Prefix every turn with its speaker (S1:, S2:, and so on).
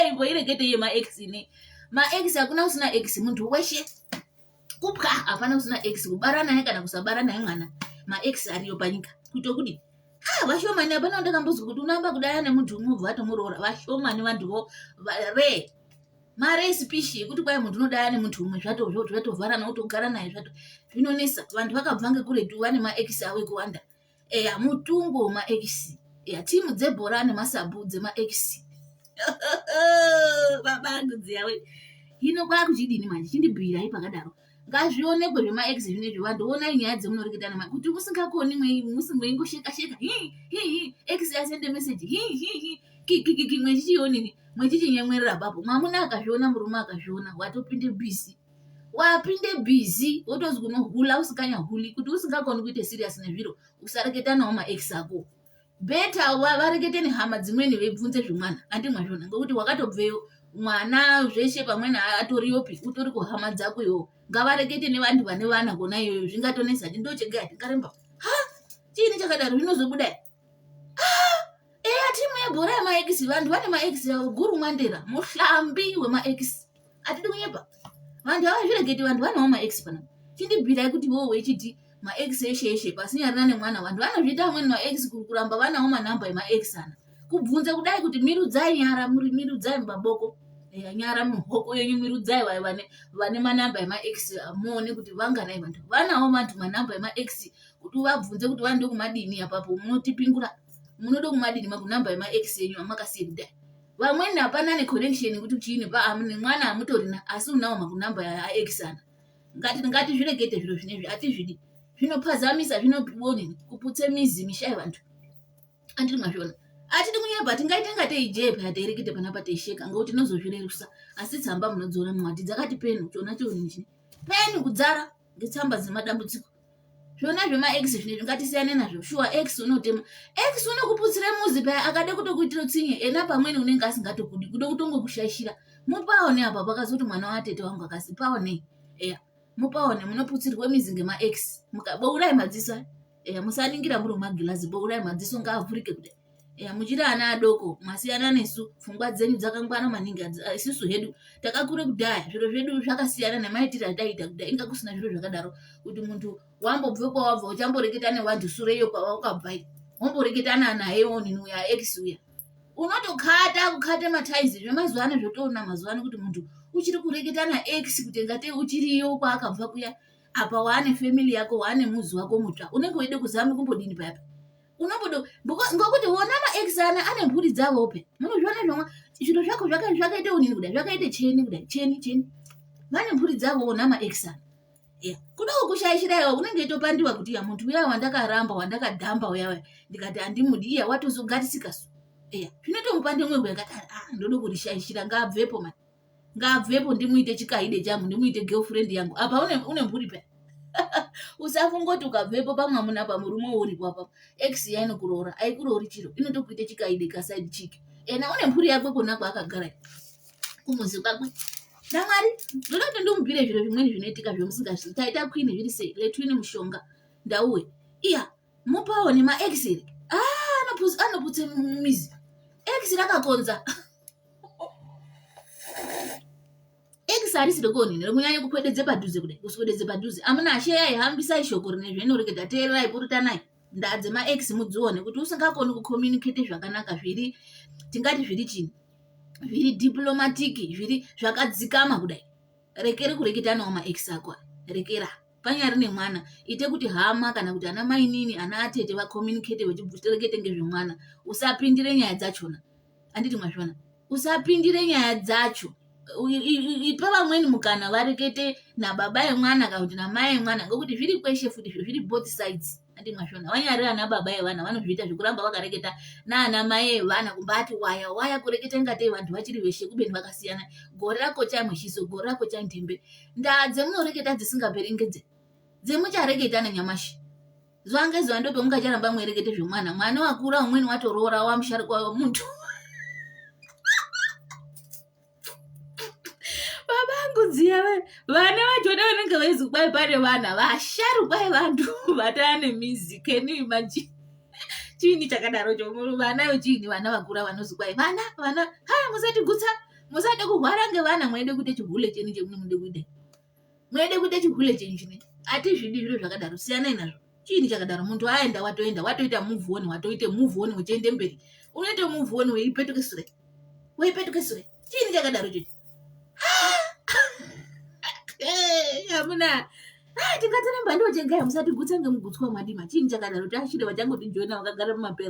S1: Imboirekete yemaex ine. Maex hakuna kusina ex muntu weshe. Kupwa hapana kusina ex kubara naye kana kusabara naye mwana. Maex ariyo panyika. Kuto kudi. Ha, vashomani hapana wandakambozwa kuti unoamba kudaya nemuntu umwe ubva watomuroora. Vashomani vantuvo re mare isipishi yekuti kwai muntu unodaya nemuntu umwe zvatovharana wotogara naye zvato zvinonetsa. Vantu vakabva ngekuretu vane maex avo ekuwanda. Eya mutungo wemaex. Eya timu dzebhora nemasabu dzemaex. Babangu dziyawe. Hino kwakuchidini manje chindibhuyirai pakadaro. Ngazvionekwe zvemaex zvinezvi vantu onai nyaya dzemunoreketa nema kuti musingakoni mweingosheka sheka hi hi hi ex yasende message hi hi hi ki ki ki mwechichionini mwechichinyemwerera papo mwamuna akazviona murume akazviona watopinde busy wapinde busy wotozwi unohula usikanyahuli kuti usingakoni kuite serious nezviro usareketa nawo maex ako better varekete nehama dzimweni veibvunze zvemwana andi mwazvona ngekuti wakatobveyo mwana zveshe pamweni atoriyopi utori kuhama dzako iwo ngavarekete nevantu vane vana kona iyoyo zvingatonesa ti ndochega yatingaremba ha chiini chakadaro zvinozobuda eya timu yebhora yemaekisi vantu vane maekisi avo guru mwandera muhlambi wemaekisi atidi kunyepa vantu havazviregeti vantu vanawo maex panapa chindibhirai kuti iwewe wechiti maex eshe eshe pasinyarina nemwana vantu vanozviita amweni maex kuramba vanawo manamba emaex ana kubvunza kudai kuti mirudzai nyara muri mirudzai mumaboko nyara muhoko yenyu mirudzai vaye vane vane manamba emaex muone kuti vanganai vantu vanawo vantu manamba emaex kuti uvabvunze kuti vanoda kumadini apapo munotipingura munoda kumadini makunamba emaex enyu amakasiye kudai vamweni hapana neconnection kuti chiini pa mwana hamutorina asi unawo makunamba aex ana ngati ngatizviregete zviro zvinezvi hatizvidi zvinopazamisa zvinobonini kuputse mizi misha yevantu andiri mwazviona atidi kunyepa tingaite ngatei jee paya teirekete panapa teisheka ngokuti tinozozvirerusa asi tsamba munodziona mwati dzakati penu chona chionini penu kudzara ngetsamba dzemadambudziko zvona zvemaex zvinezvi ngatisiyane nazvo shuwa ex unotema ex unokuputsira muzi paya akade kutokuitira utsinye ena pamweni unenge asingatokudi kude kutongokushaishira mupaone apa pakazoti mwana watete wangu akasi paonei eya mupaone munoputsirwe mizi ngemaex mukabourai madziso eya musaningira muri mumagirazi bourai madziso ngaavhurike kudai eya muchiri ana adoko mwasiyana nesu pfungwa dzenyu dzakangwana maningi isusu hedu takakure kudhaya zviro zvedu zvakasiyana nemaitiro ataiita kudhaya inga kusina zviro zvakadaro kuti muntu wambobve kwawabva uchamboreketa nevantu sure iyo kwawakabva womboreketana naye onini uya ex uya unotokata kukata mataizi zvemazuva ano zvotoona mazuva ano kuti muntu uchiri kureketa naex kuti ngatei uchiriyo kwaakabva kuya apa waane family yako waane muzi wako mutsva unenge weide kuzama kumbodini payapa unombodo ngokuti wona maex ana ane mhuri dzavope munozviona zvomwa zviro zvako zvakaita unini kudai zvakaita cheni kudai cheni cheni vane mhuri dzavo wona maex ana yeah. kuda kukushaishira iwa unenge itopandiwa kuti ya muntu uya wandakaramba wandakadhamba uya uya ndikati handimudi iya watozogarisika su yeah. zvinotomupande mwe yakati ah, ndodo kurishaishira ngaabvepo mani ngaabvepo ndimuite chikaide changu ndimuite girlfriend yangu apa une, une mhuri pe usafungoti ukabvepo pamwamuna pamurume uripo apa ex iya inokuroora aikuroori chiro inotokuita chikaide kaside chick ena une mhuri yakwe kona kwaakagara kumuzi kwakwe namwari ndoda kuti ndimubhire zviro zvimweni zvinoitika zvemusingazvi taita queen zviri sei letwini mushonga ndauwe iya mupawo nemaex here ah, anoputse mizi ex rakakonza ex harisi rekuonini rekunyanya kukwededze padhuze kudai kuswededze padhuze amuna sheyai hambisai shoko rine zvinoreketa teererai purutanai ndaa dzemaex mudzione kuti usingakoni kucommunicate zvakanaka zviri tingati zviri chini zviri diplomatic zviri zvakadzikama kudai rekere kureketa nawo maex ako rekera panyari nemwana ite kuti hama kana kuti ana mainini ana atete vacommunicate vachirekete ngezvemwana usapindire nyaya dzachona anditi mwazviona usapindire nyaya dzacho ipe vamweni mukana varekete nababa emwana kana kuti namai emwana ngokuti zviri kweshe futi zviro zviri both sides andi mwazviona vanyari ana baba evana vanozviita zvekuramba vakareketa naana mai evana kumbati waya waya kureketa ingatei vantu vachiri veshe kubeni vakasiyana gore rako chamweshiso gore rako chantembe ndaa dzemunoreketa dzisingaperi ngedze dzemuchareketa nanyamashi zuva ngezuva ndopemungacharamba mwerekete zvemwana mwana wakura umweni watoroora wamusharukwa wemuntu babangu dziya vana vachona vanenge vaizi kwai pane vana vasharukwa vevantu vatava nemizi can you imagine chiini chakadaro cho vana vechiini vana vakura vanozi kwai vana vana ha musatigutsa Musade kuhwara ngevana mwaide kuita chihule chenyu chemunomude kuita. Mwaide kuita chihule chenyu chine. Atizvidi zviro zvakadaro. Siyanai nazvo. Chiini chakadaro? Muntu aenda watoenda, watoita move on, watoite move on uchiende mberi. Unoita move on weipetuke sure. Weipetuke sure. Chiini chakadaro chocho? Hamuna. Ah, tingatoramba ndochegaya musatigutsa ngemugutswa mwadima. Chiini chakadaro? Tashire vachangotijoina vakagara mumapera.